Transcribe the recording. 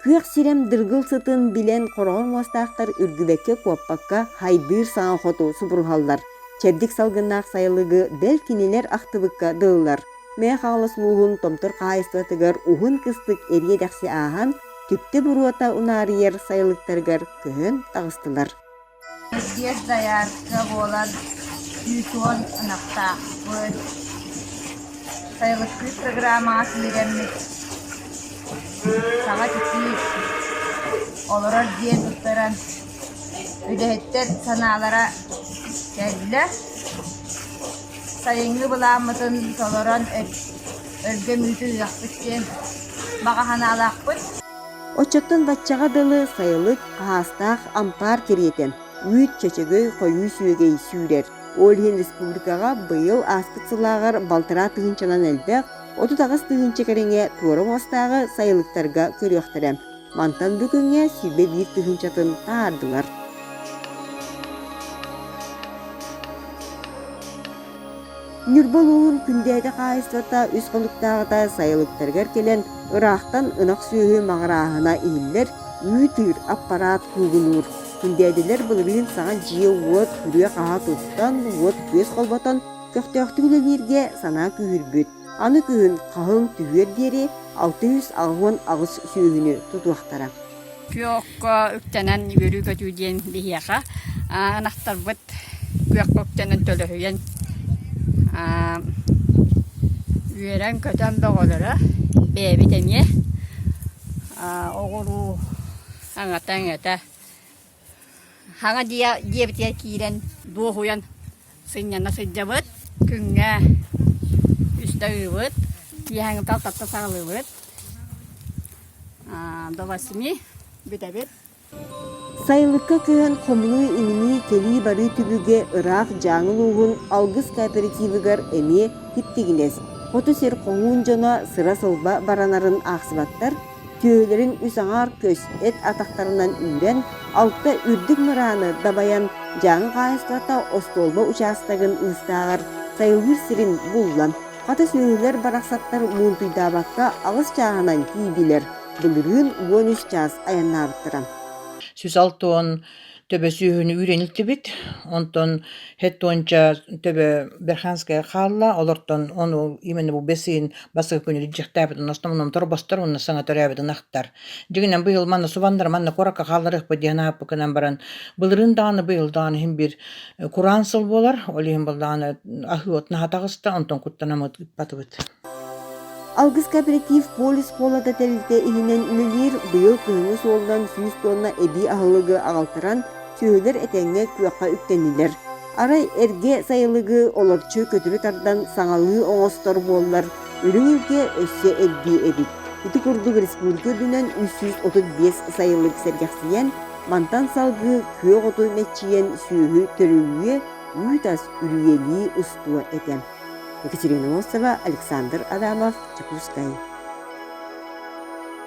Күөх сирэм дыргыл сытын билэн хороҕор муостаахтар үргүбэккэ-куоппакка хайдыыр саҥа хоту субуруһаллар. Чэбдик салгыннаах сайылыгы бэл кинилэр ахтыбыкка дылылар. Мэҥэ Хаҥалас улууһун Томтор хаһаайыстыбатыгар уһун кыстык эриэ-дэхси ааһан, түптэ буруота унаарыйар сайылыктарыгар көһөн таҕыстылар. Биэс доярка буолан 110 ынахтаахпыт. Сайылыктыыр программаҕа киирэммит саҥа титиик олорор дьиэ туттаран үлэһиттэр санаалара кэллэ. Сайыҥҥы былааммытын толорон өлгөм үүтү ыахпыт диэн баҕа санаалаахпыт. Оччоттон баччаҕа дылы сайылык хаһаастаах ампаар кэриэтэ, үүт, чөчөгөй, хойуу сүөгэй сүүрэр. Ол иһин республикаҕа быйыл ааспыт сыллааҕар балтараа тыһыынчанан элбэх, 38 тыһыынча кэриҥэ туора муостааҕы сайылыктарга көрүөхтэрэ. Мантан бу күҥҥэ 21 тыһыынчатын таһаардылар. Ньурба улууһун Күндээдэ хаһаайыстыбата үс хонуктааҕыта сайылыктарыгар кэлэн ыраахтан ынах сүөһү маҕырааһына иһиллэр, үүт-ыыр аппараат куугунуур. Күндээдэлэр былырыын саҥа дьиэ-уот, күрүө-хаһаа туттан, уот-күөс холботон көхтөөхтүк үлэлииргэ санаа күүһүрбүт. Аны күһүн хаһыҥ түһүөр диэри 688 сүөһүнү тутуохтара. Күөх окко үктэнэн үөрүү-көтүү диэн биһиэхэ ынахтарбыт күөххэ үктэнэн төлөһүйэн үөрэн-көтөн бөҕөлөрө бэйэбит эмиэ оҕуруу аҥата-аҥата хаҥа дьиэбитигэр киирэн дуоһуйан сынньана сылдьабыт күҥҥэ үстэ ыыбыт киэһээҥҥи алтатта саҕалыыбыт До восьми бүтэбит. Сайылыкка көһөн хомунуу-иминии кэлии-барыы түбүгэ ыраах Дьааҥы улууһун Алгыс кооперативыгар эмиэ тип-тигинэс. Хоту сир хоһуун дьоно сыра-сылба баранарын аахсыбаттар, түөһүлэрин үс аҥаар көс эт атахтарынан үүрэн, алта үрдүк мырааны дабайан Дьааҥы хаһаайыстыбата остуолба учаастагын ыыстааҕар сайылыыр сирин булла. Хата сүөһүлэр барахсаттар муунтуйдаабакка аҕыс чааһынан тиийдилэр, былырыын 13 чаас айаннаабыттара. 160 төбө сүөһүнү үүрэн илтибит, онтон хэт уонча төбө Верханская хаалла, олортон ону именно бу бэс ыйын бастакы күнү илдьиэхтээбит онно торбостор уонна саҥа төрөөбүт ынахтар. Дьиҥинэн быйыл манна субаннар манна куоракка хаалларыахпыт диэн аһаппыкынан баран былырыын даҕаны быйыл даҕаны иһин биир Кураан сыл буолар, ол иһин буоллаҕына аһыы от наһаа таҕыста, онтон куттанаммыт ыыппатыбыт. Алгыс кооператив полис холода тэрилтэ иһинэн үлэлиир, быйыл кыһыҥҥы суолунан 100 тонна эбии аһылыгы аҕалтаран, сүөһүлэр этэҥҥэ күөххэ үктэннилэр. Арай эргэ сайылыгы олорчу көтүрү тардан саҥалыы оҥостор буоллар, үрүҥ илгэ өссө элбиэ эбит. Ити курдук республика үрдүнэн 335 сайылык сэргэхсийэн, Мантан салгыы күөх оту мэччийэн сүөһү төрүллүө, үүт-ас үрүйэлии устуо этэ. Екатерина Носова, Александр Адамов, Дьокуускай.